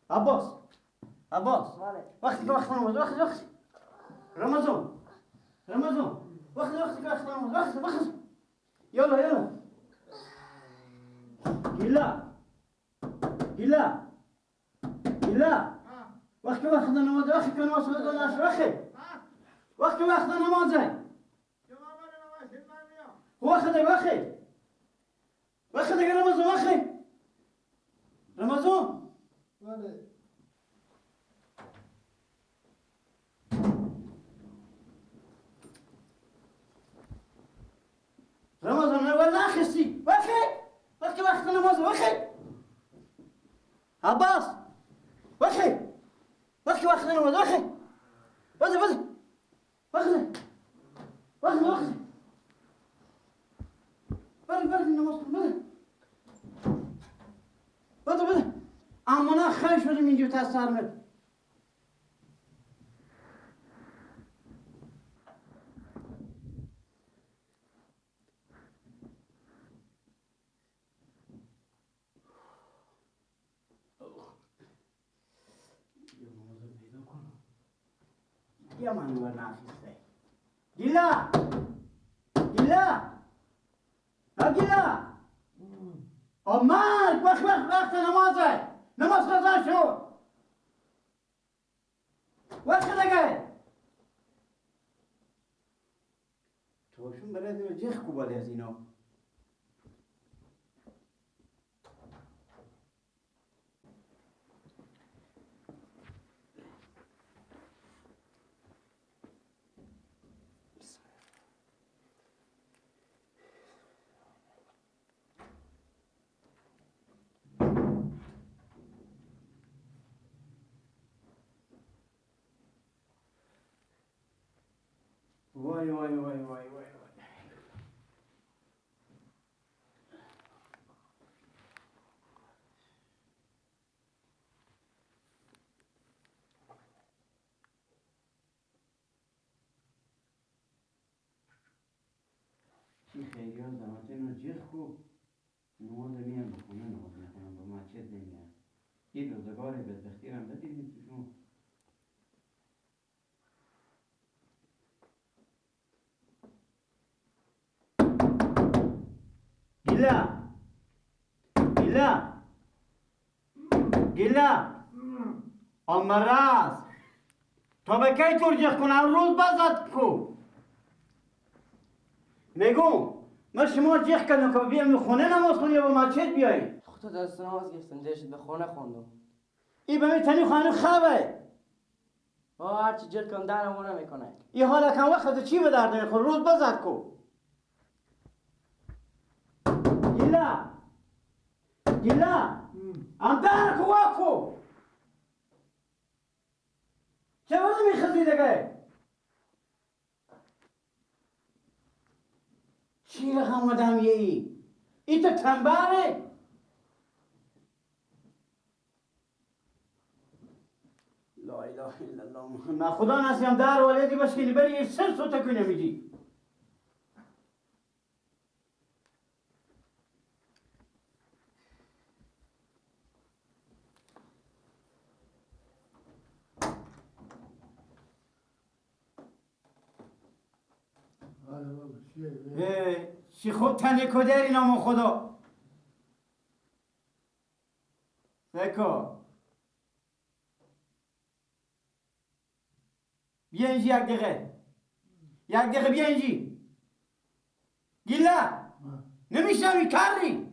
عباس عباس وقتی که وقت نماز وقت وقت رمضان رمضان وقت وقت که وقت نماز وقت وقت یلا یلا گیلا گیلا گیلا وقت وقت نماز وقت که نماز وقت وقت وقت نماز وقت وقت وقت رمضان وقت رمضان رمضان ولا خسي وقت وقت وقت نماز وقت عباس وقت وقت وقت نماز وقت وقت وقت وقت وقت برد برد نماز کن بده بده بده اما خیلی شدیم اینجا تا سرمت یه نماز پیدا کنم یه من رو نخیسته گیلا گیلا گیلا او مرگ وقت وقت وقت نمازه نماز قضا شو وقت دیگه توشون برای جخ کو باید از اینا وای وای وای وای وای چی خیلی ها زمانه اینو جیخ کو نماز میان بخونه نماز نخونم با مسجد نمیان این روزگار بدبختی رو هم بدیدیم توشون. گیلا گیلا گیلا آمراز تا به کی ترجیح کنم روز بزد کو میگم من شما جیخ کردم که بیام خونه نماز خونی یا به مسجد بیایی. خودت دست نماز گرفتم دیشت به خونه خوندم. ای به می تنی خانه خوابه با هرچی جیخ کن درمو نمیکنه. ای حالا کم وقت چی به درد میخوره روز بزد کو. گیلا گیلا ام در کو واکو چه وقت میخزی دیگه؟ چی رقم آدم یه ای؟ ای تو تنبره؟ لا اله الا الله محمد خدا نسیم در والدی باش که بری یه سر سو تکونه میدی. چی خوب تنه کدری نام خدا سکو بیا اینجی یک دقیقه یک دقیقه بیا اینجی گیلا نمیشنوی کری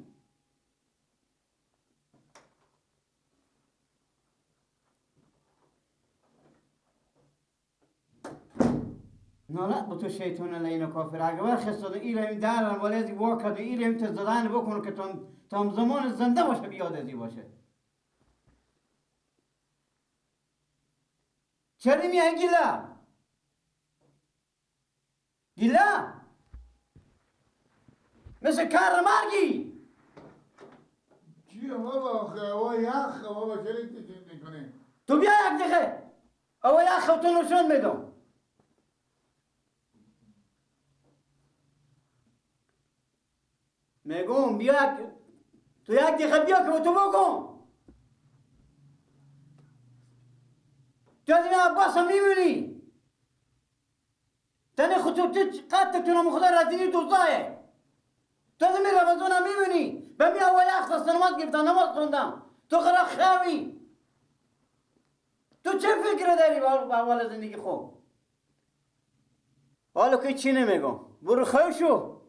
نالت با تو شیطان لعین کافر اگه برخستاد ایره این درم ولی از وا کرد ایره این زدن بکن که تام زمان زنده باشه بیاد ازی باشه. چرا میای گیلا؟ گیلا؟ مثل کار مرگی چیه بابا آخه؟ هوا یخه بابا چرا اینجوری میکنی؟ تو بیا یک دقیقه هوا یخه تو نشون میدم. میگم بیا تو یک دقیقه بیا که تو بگم. تو از این عباس هم میمونی. تنه خود تو قد تو نام خدا رزینی دوزایه. تو از این رمضان هم میمونی. به می اول اختص نماز گرفتم، نماز خوندم. تو خراب خوی. تو چه فکر داری با اول زندگی خود؟ حالا که چی نمیگم. برو خیر شو.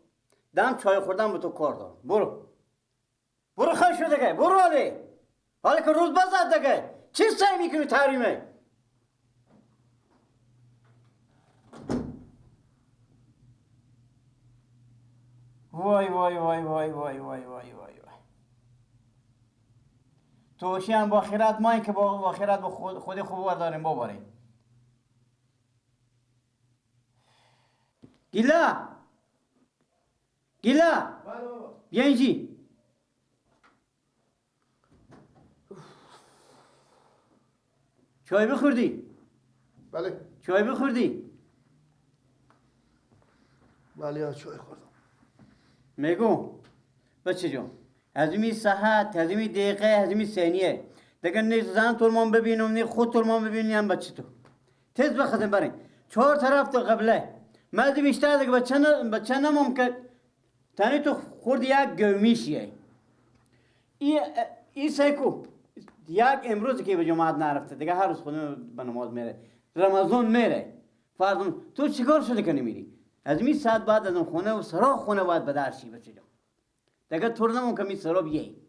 دم چای خوردن به تو کار دارم. برو. برو خیر شو دیگه. برو حالی. حالا که روز بزد دیگه. چی سعی میکنی تحریمه؟ وای وای وای وای وای وای وای وای وای. توشی هم با خیرت ما که با خیرت با خود خوب داریم بباریم. گیلا گیلا بیا اینجی. چای بخوردی؟ بله. چای بخوردی؟ بله چای خوردم. میگم بچه جان از این ساعت از این دقیقه از این ثانیه دیگه نه زن تو من ببینم نه خود تو من ببینم هم بچه تو تیز بخزن برین چهار طرف تو قبله من بیشتر دیگه بچه نمام که تنی تو خورد یک گومیشیه ای سیکو یک امروز که به جماعت نرفته دیگه هر روز خود به نماز میره رمضان میره فرض تو چیکار شده که نمیری از می ساعت بعد از اون خونه و سرا خونه باید به درشی بچه جان دیگه تو نمام که می سرا بیایی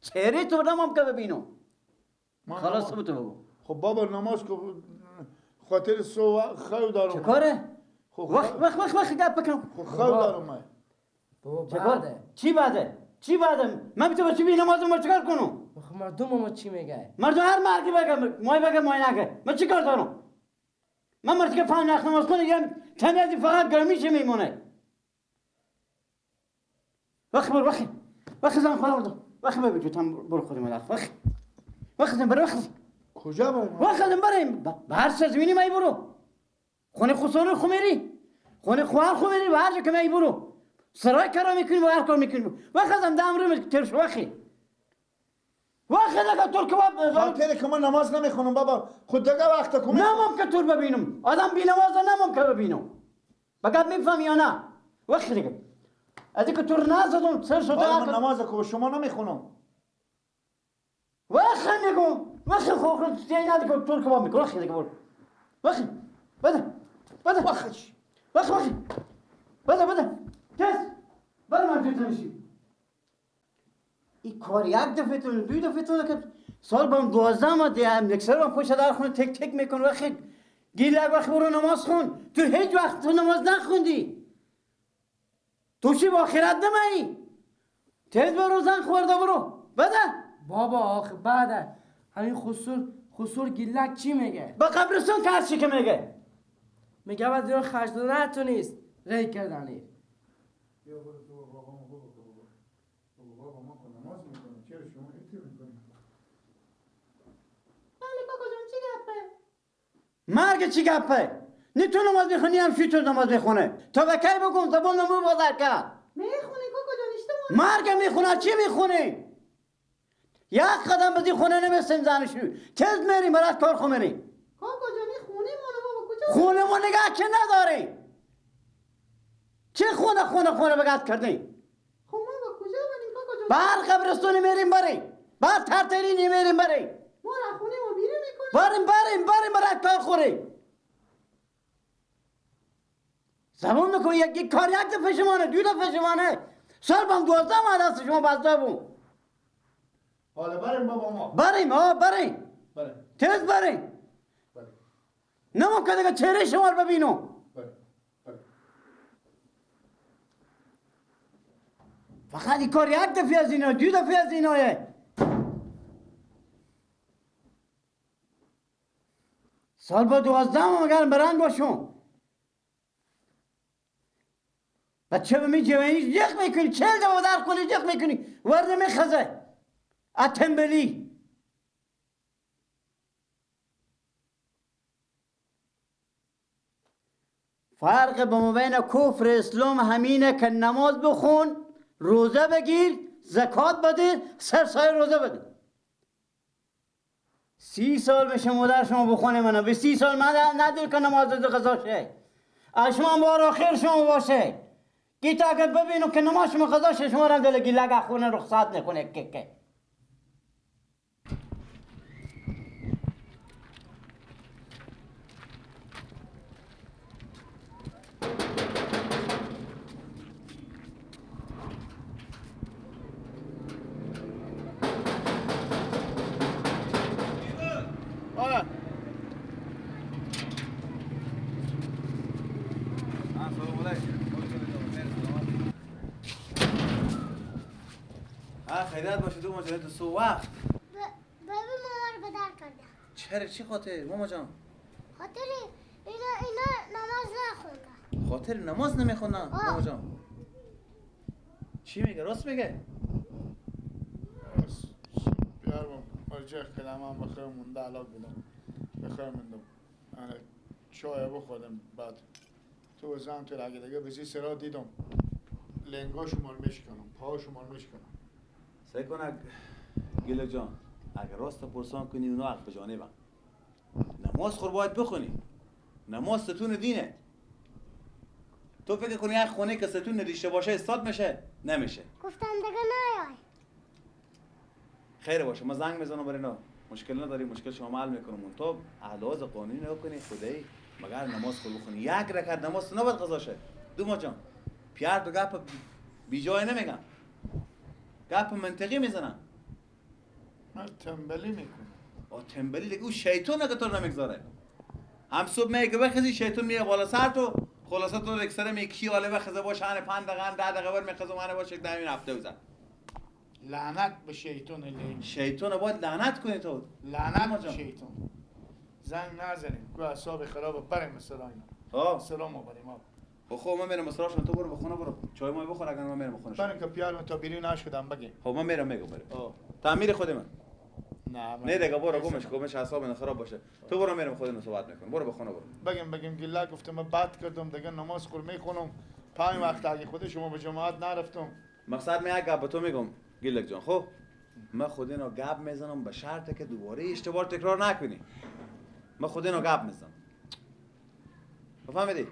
چهره تو نمام که ببینم خلاص تو بگو. خب بابا نماز که خاطر سو خو دارم چه کاره؟ وقت وقت وقت وقت گپ بکنم. خب خو دارم من. بابا بعده چی بعده؟ چی بعده؟ من میتونم چی بی نماز ما چیکار کنم؟ خب مردم ما چی میگه؟ مردم هر مرگی بگه مای بگه مای نگه من چیکار دارم؟ من مرد که پنج وقت نماز کنه یه تنی از فقط گرمیشه میمونه. وقت بر وقت وقت زن خدا بردم وقت بر بجوتم برو خودم مادر وقت وقت زن بر وقت کجا بریم؟ وقت زن بریم به هر سرزمینی می برو خونه خسرو خو میری خونه خواهر خو میری به هر جا که می برو سرای کرا میکنی و هر کار میکنی وقت زن دم رو ترش وقتی وقت دیگه تو که خاطر که من نماز نمیخونم بابا خود دیگه وقت کم نمام که تو ببینم آدم بی نماز نمام که ببینم بگم میفهمی یا نه وقت دیگه از اینکه تو نزدم سر شده من نماز که شما نمیخونم وقت میگم وقت خو دیگه نه دیگه تو که با میکنم وقت دیگه برو وقت بده بده وقت وقت وقت بده بده تس بده من تو تنشی این کار یک دفعه تون دو دفعه تون که سال بام 12 ماه هم یک سر بام پشت در خونه تک تک میکن وقت گیلک وقت برو نماز خون تو هیچ وقت تو نماز نخوندی تو چی با آخرت نمایی تیز برو زن خورده برو بده بابا آخه بعده همین خسور گیلک چی میگه؟ با قبرستان که هر چی که میگه میگه بعد اینا خرج دادن تو نیست ری کردنی بابا ما که نماز میکنیم چرا شما ایتی میکنیم؟ بله کاکا جان چی گپه؟ مرگ چی گپه؟ نی تو نماز میخونی هم شی تو نماز میخونه تا به کی بگم زبان نمو بازر کرد میخونی کاکا جان اشتباه مرگ میخونه چی میخونی؟ یک قدم بدی خونه نمیستیم زنشو تز میریم برات کار خو میریم کاکا جان خونه مانو بابا کجا خونه ما نگاه که نداری چه خونه خونه خونه بگد کردی خب ما با کجا بریم کاکا جان بر قبرستون میریم بریم بر ترترینی میریم بریم ما را خونه ما بیرون میکنیم بریم بریم بریم برات کار خوری زبون میکنی یک کار یک دفعه شمانه دو دفعه شمانه سال بام 12 ماه دست شما بازده بون حالا بریم بابا ما بریم آه بریم بریم تیز بریم نمو که دیگه چهره شما رو ببینم فقط این کار یک دفعه از اینا دو دفعه از اینایه سال با 12 ماه مگر برند باشم بچه به می جوانی جخ میکنی 40 دفعه در خونه جخ میکنی ورد میخزه اتمبلی فرق به مابین کفر اسلام همینه که نماز بخون روزه بگیر زکات بده سرسایه روزه بده 30 سال بشه مادر شما بخونه منو به 30 سال من ندیر که نماز قضا شه. شما بار آخر شما باشه. گیتا اگر ببینو که نماز شما قضا شه شما را دل گیلگ خونه رخصت نکنه که خیرات باشه دو ماجرا تو سو وقت بابا ماما رو بدر کرده. چرا چی خاطر ماما جان؟ خاطر اینا نماز نخوندن. خاطر نماز نمیخوندن ماما جان؟ چی میگه؟ راست میگه؟ بیارم مرجع کلمه بخیر مونده علاق بودم بخیر موندم انا چای بخورم بعد تو زن تو اگه دیگه بزی سرا دیدم لنگا شما رو میشکنم پا شما رو میشکنم. سعی کن گله جان اگر راست پرسان کنی اونا حق به جانبن. نماز خور باید بخونی. نماز ستون دینه. تو فکر کنی یک خونه که ستون نداشته باشه استاد میشه؟ نمیشه. گفتم دیگه نیای. خیر باشه ما زنگ میزنم برای اینا. مشکل نداری، مشکل شما حل میکنم. تو علاوه قانونی نگاه کنی خدایی مگر نماز خور بخونی. یک رکعت نماز نباید قضا شه. دو جان پیار تو گپ بی جای نمیگم. گپ منطقی میزنم. من تنبلی میکنم. آ تنبلی دیگه او شیطونه که تو رو نمیگذاره. هم صبح میگه که بخزی شیطون میه بالا سر تو خلاصه تو اکثر میکی حاله بخزه باشه هن 5 دقیقه 10 دقیقه بر میخزه من باشه در این هفته بزن. لعنت به شیطون لین. شیطون باید لعنت کنی تو. لعنت به شیطون. زنگ نزنیم. کو اعصاب خراب بریم مثلا اینا. سلام بریم. خب من میرم مسراشون تو برو بخونه برو چای مای بخور اگر من میرم بخونه. من که پیارم تا بیرون نشدم بگی. خب من میرم میگم بریم. تعمیر خود من. نه نه دیگه برو گمش اعصاب خراب باشه. تو برو میرم خودم صحبت میکنم. برو بخونه برو. بگم گله گفتم من بد کردم دیگه نماز خور میخونم. پنج وقت اگه خود شما به جماعت نرفتم. مقصد من یک گپ تو میگم گلک جان. خب من خود اینو گپ میزنم به شرط که دوباره اشتباه تکرار نکنی. من خود اینو گپ میزنم. فهمیدی؟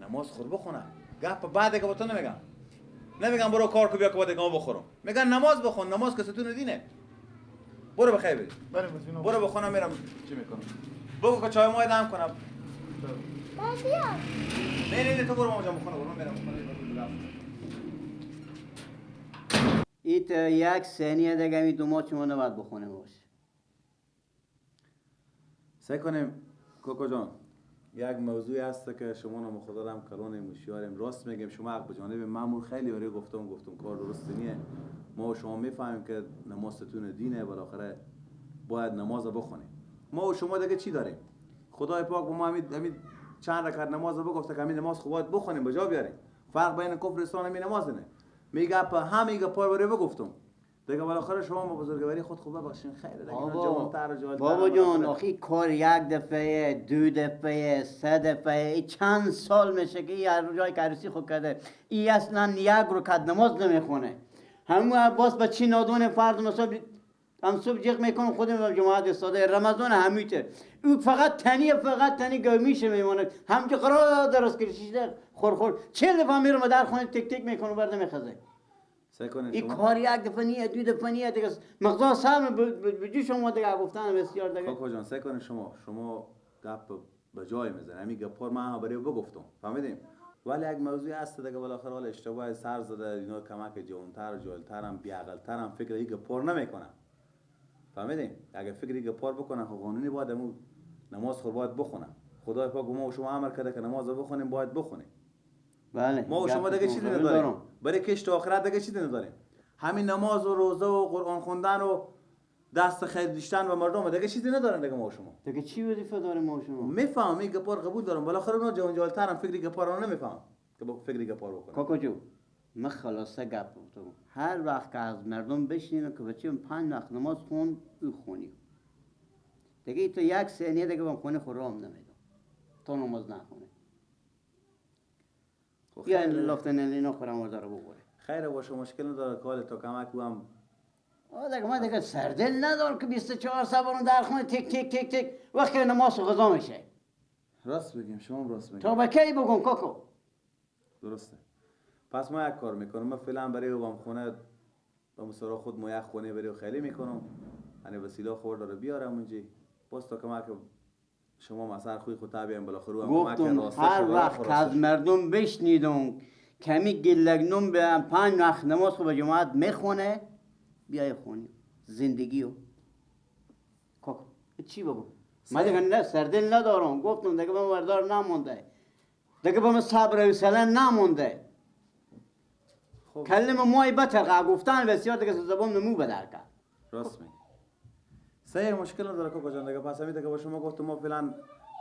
نماز خور بخونه. گپ بعد که با تو نمیگم. نمیگم برو کار کو بیا که بعد گام بخورم. میگن نماز بخون، نماز که ستون دینه. برو بخیر بری. برو بخونم میرم چی میکنم. بگو که چای مای دم کنم. بیا. نه نه تو برو ماما جان بخونه برو میرم بخونه. ایت یک ثانیه دیگه می دو ما شما نباید بخونه باشه. سعی کنیم کوکو جان. یک موضوعی هست که شما نام خدا هم کلان موشیاریم راست میگیم شما حق به جانب مامور خیلی برای گفتم کار درست نیه. ما و شما میفهمیم که نماز ستون دینه بالاخره باید نماز بخونیم. ما و شما دیگه چی داریم؟ خدای پاک با ما همین چند رکعت نماز بگفته که همین نماز خوب باید بخونیم به جا بیاریم. فرق بین کفر اسلام همین نماز نه. میگه هم میگه پای برای بگفتم دیگه بالاخره شما با بزرگواری خود خوب ببخشین خیر دیگه جوان‌تر و جاهل‌تر. بابا جان آخی کار یک دفعه دو دفعه سه دفعه چند سال میشه که این هر جای عروسی خود کرده این اصلا یک رکعت نماز نمیخونه. همون باز با چی نادون فرد مثلا هم صبح جیغ میکنم خودم جماعت استاده رمضان همیشه او فقط تنی گمیشه میمونه هم که قرار درست کشیده خور خور 40 دفعه میرم در خونه تک تک میکنم برده میخزه. این کار یک دفعه نیه دو دفعه نیه دیگه مقدار سر به جوش شما دیگه گفتن بسیار دیگه. کاکا جان سعی کنید شما گپ به جای میزنید. همین گپار من برای بگفتم فهمیدیم. ولی یک موضوع هست دیگه بالاخره حال اشتباه سر زده اینا کمک جوان‌تر و جاهل‌تر هم بی‌عقل‌تر هم فکر این گپار نمیکنن. فهمیدیم؟ اگه فکر این گپار بکنن خب قانونی باید امو نماز خور باید بخونن. خدای پاک ما و شما امر کرده که نماز بخونیم باید بخونیم. بله ما و شما دیگه چیزی نداریم. برای کشت آخرت دیگه چیزی نداریم. همین نماز و روزه و قرآن خوندن و دست خیر داشتن و مردم دیگه چیزی ندارن دیگه ما و شما. دیگه چی وظیفه داره ما و شما؟ میفهمم این گپار قبول دارم. بالاخره اونا جوان جالترم فکری گپار رو نمیفهمم که با فکری گپار بکنم. کاکا جو من خلاصه گپ گفتم. هر وقت که از مردم بشینیم که بچیم 5 وقت نماز خون او خونی. دیگه تو یک ثانیه دیگه با خونه خورم نمیدم. تا نماز نخونه. یا لفتن اینا خورم داره بخوره. خیر باشه مشکل نداره کال تا کمک او هم دیگه من دیگه سردل ندارم که 24 ساعت برم در خونه تک تک تک تک وقتی نماز و غذا میشه. راست بگیم، شما هم راست بگیم. تا به کی بگم کاکو؟ درسته. پس ما یک کار میکنم، من فعلا برای وام خونه به مسرا خود ما یک خونه برای خیلی میکنم، یعنی وسیله خورد رو بیارم اونجا. باز تا که شما مثلا خوی خود تابعیم بالاخره هم گفتم هر وقت که از مردم بشنیدم کمی گلگنم به 5 وقت نماز خود به جماعت میخونه بیای خونی زندگیو کاکو چی بگم؟ من دیگه نه سردل ندارم، گفتم دیگه به من وردار نمونده، دیگه به من صبر و حوصله نمونده. کلمه مای بترقه گفتن بسیار دیگه زبان نمو بدر کرد. راست میگی. سه مشکل نداره کاکا جان دیگه. پس همین دیگه با شما گفتم ما فعلا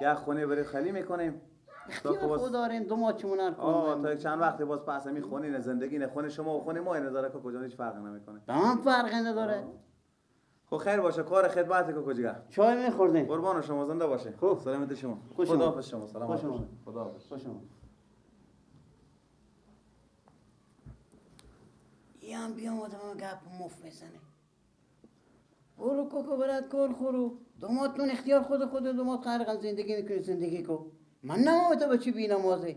یک خونه برای خالی میکنیم. اختیار خود داریم دو ماه چمون هر آه تا یک چند وقتی باز پس همین خونه نه زندگی نه خونه شما و خونه ما نداره کاکا جان، هیچ فرقی نمیکنه. به من فرقی نداره. خب خیر باشه، کار خدمت کاکا جان. چای میخوردیم. قربان شما، زنده باشه. خب سلامت شما. خداحافظ شما. سلامت شما. خداحافظ. خوش آمد. یام بیام آدم گپ مف میزنه. برو کوکو برات کار خورو. دوماتون اختیار خود خود دومات خرقن زندگی میکنی زندگی کو. من نمام تو بچی بی نمازه.